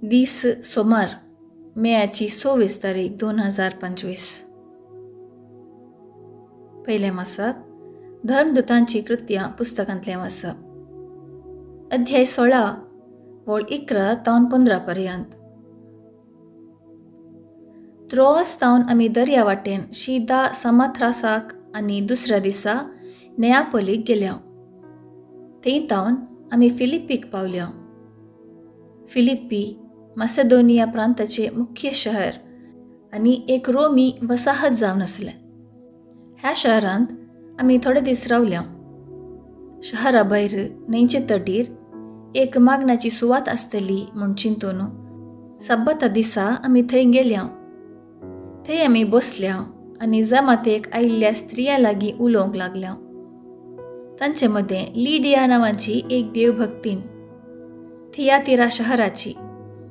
दीस सोमार मेयाची 26 तारीख 2025. पयलें वाचप धर्मदूतांची कृत्यां पुस्तकांतलें वाचप, अध्याय 16 वळ 11 तावन 15 पर्यंत. त्रोआस तावन आमी दर्या वाटेन शीदा सामाथ्रासाक आनी दुसऱ्या दिसा नेयापोलीक गेल्या. थंय तावन आमी फिलिप्पीक पावल्या. फिलिप्पी मासेदोनिया प्रांताचे मुख्य शहर आनी एक रोमी वसाहत जावन आसलें. ह्या शहरांत आमी थोडे दीस रावल्या. शहरा भायर न्हंयचे तडीर एक मागण्याची सुवात आसतली म्हूण चिंतून सब्बता दिसा आमी थंय गेल्या. थंय आमी बसल्या आनी जमातेक आयिल्ल्या स्त्रियां लागीं उलोवंक लागल्या. तांचे मदें लिडिया नांवाची एक देवभक्तीन थियातिरा शहराची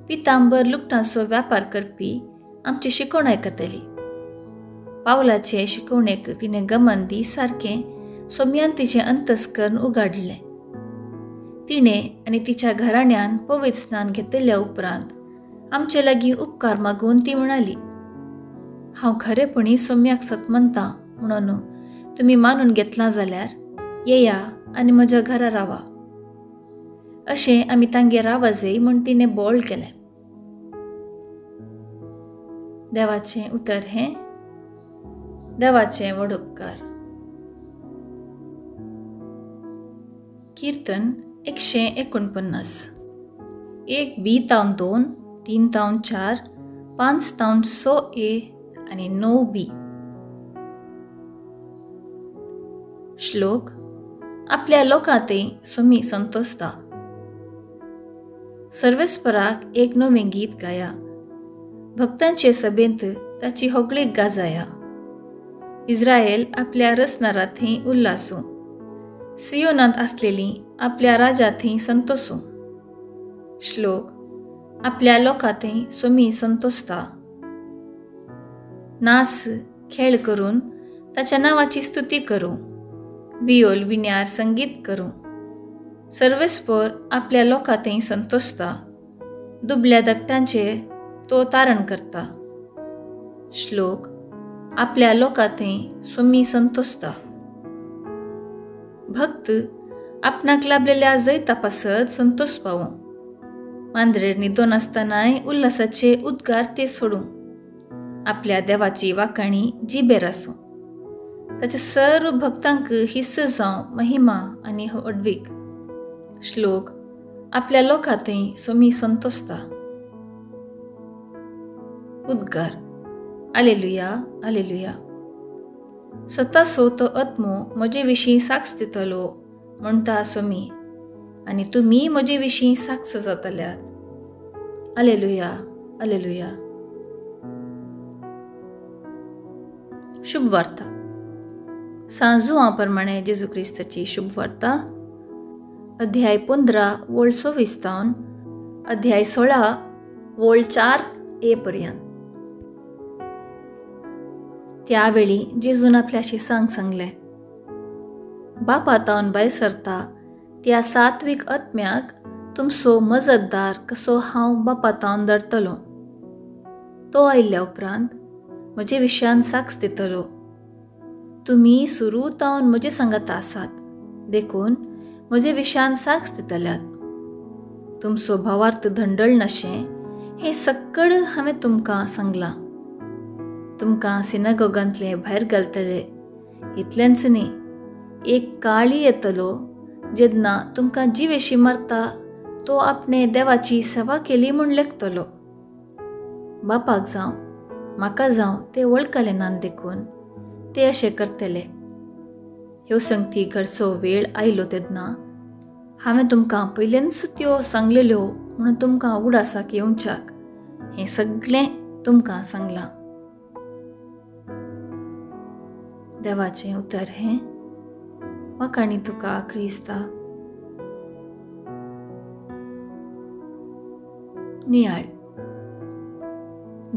पितांबर लुकटांचो व्यापार करपी आमची शिकवण आयकतली. पावलाचे शिकवणेक तिणें गमन दी सारकें सोम्यान तिचें अंतस्कर्ण उगाडलें. तिणें आनी तिच्या घराण्यान पवित्र स्नान घेतल्या उपरांत आमचे लागीं उपकार मागून ती म्हणाली, हांव खरेपणी सोम्याक सतमनतां म्हणून तुमी मानून घेतलां जाल्यार येया आनी म्हज्या घरा रावा. अशें आमी तांगेर रावाजय म्हूण तिणें बोळ केलें. देवाचें उतर हें देवाचें व्हड उपकार. कीर्तन 149. 1 बी तावन 2, 3 तावन 4, 5 तावन 6 ए आनी 9 बी. श्लोक आपल्या लोकांतय सोमी संतोषता. सर्वेस्पराक एक नवें गीत गाया, भक्तांचे सभेंत ताची होगळीक गाजाया. इस्रायल आपल्या रचणारा थंय उल्लासूं, सियोनांत आसलेली आपल्या राजा थंय संतोसूं. श्लोक आपल्या लोकां थंय सोमी संतोषता. नास खेळ करून ताच्या नांवाची स्तुती करूं, वियोल विण्यार संगीत करूं. सर्वेस्पर आपल्या लोकां थंय संतोषता, दुबल्या दगटांचे तो तारण करता. श्लोक आपल्या लोकां थंय सोमी संतोषता. भक्त आपणाक लाभलेल्या जैता पासत संतोष पावूं, मांद्रेर न्हिदोन आसतनाय उल्हासाचे उद्गार ते सोडूं. आपल्या देवाची वाखाणी जिबेर आसूं, ताच्या सर्व भक्तांक हिस्स जावं महिमा आनी व्हडवीक. श्लोक आपल्या लोकां थंय सोमी संतोषता. उद्गार आलेलुया आलेलुया. सतासो तो आत्मो म्हजे विशीं साक्ष दितलो म्हणटा सोमी, आनी तुमी म्हजे विशीं साक्ष जातल्यात. आलेलुया आलेलुया. शुभ वार्ता. सांजुआ प्रमाणे जेजू क्रिस्ताची शुभ वार्ता, अध्याय 15 वळ 26 तावन अध्याय 16 वळ 4 ए पर्यंत. त्यावेळी जेजून आपल्याशी सांगले, बापा तावन भायर सरता त्या सात्वीक आत्म्याक तुमचो मजतदार कसो हांव बापा तावन धरतलो. तो आयिल्ल्या उपरांत म्हजे विशयान साक्ष दितलो. तुमी सुरू तावन म्हजे सांगाता आसात, देखून म्हजे विशयान साक्ष दितल्यात. तुमचो भावार्थ धंडळ नाशें हें सक्कड हांवें तुमकां सांगलां. तुमकां सिनागोगांतले भायर घालतले, इतलेंच न्ही, एक काळी येतलो जेन्ना तुमकां जिवेशी मारता तो आपणे देवाची सेवा केली म्हूण लेखतलो. बापाक जावं म्हाका जावं ते वळखले नात, देखून ते अशें करतले. ह्यो संगती घरचो वेळ आयलो तेन्ना हांवें तुमकां पयलेंच त्यो सांगलेल्यो म्हणून तुमकां उगडासाक येवच्याक हें सगळें तुमकां सांगलां. देवाचें उतर हें वाखाणी तुका क्रिस्ता. नियाळ.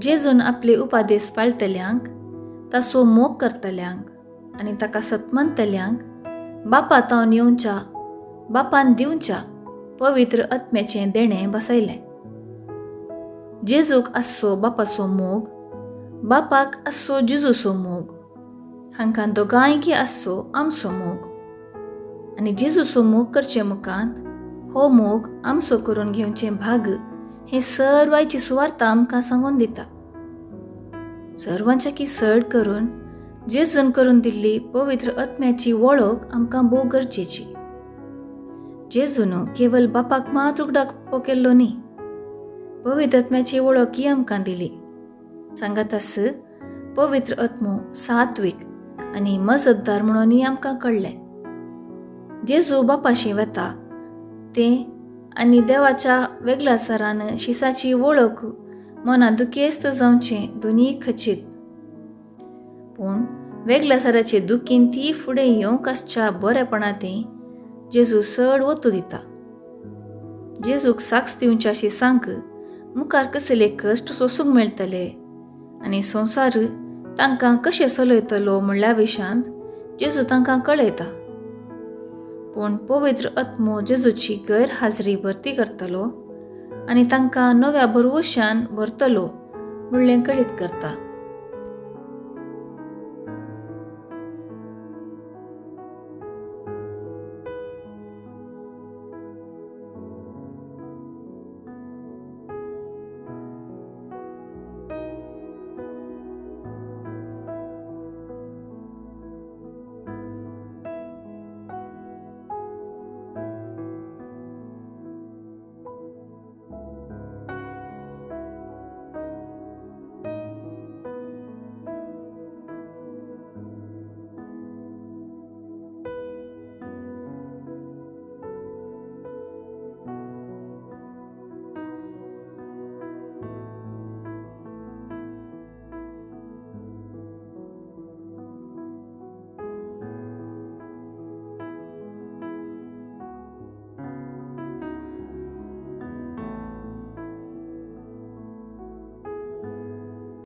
जेजून आपले उपादेस पाळटल्यांक, ताचो मोग करतल्यांक आनी ताका सतमनतल्यांक बापा तावन येवच्या बापान दिवच्या पवित्र आत्म्याचें देणें बसयलें. जेजूक आसचो बापाचो मोग, बापाक आसचो जेजूचो मोग, हांकां दोगांयकी आसचो आमचो मोग आनी जेजूचो मोग करचे मुखांत हो मोग आमचो करून घेवचें भाग हें सर्वांची सुवार्ता आमकां सांगून दिता. सर्वांच्या की चड करून जेजून करून दिल्ली पवित्र आत्म्याची वळख आमकां भोव गरजेची. जेजून केवल बापाक मात उगडापो केल्लो न्ही, पवित्र आत्म्याची वळखी आमकां दिली. सांगातास पवित्र आत्मो सात्वीक आनी मजतदार म्हणूनय आमकां कळ्ळें. जेजू बापाशी वता तें आनी देवाच्या वेगळ्या सरान शिसाची वळख मना दुखेस्त जावचें दोनूय खचीत. पूण वेगळ्या सराचे दुखीन ती फुडें येवंक आसच्या बरेपणा तें जेजू चड ओतू दिता. जेजूक साक्ष दिवच्या शिसांक मुखार कसले कश्ट सोसूंक मेळटले आनी संवसार तांकां कशें चलयतलो म्हणल्या विशयांत जेजू तांकां कळयता. पूण पवित्र आत्मो जेजूची गैरहाजरी भरती करतलो आनी तांकां नव्या भरवशान भरतलो म्हणलें कळीत करता.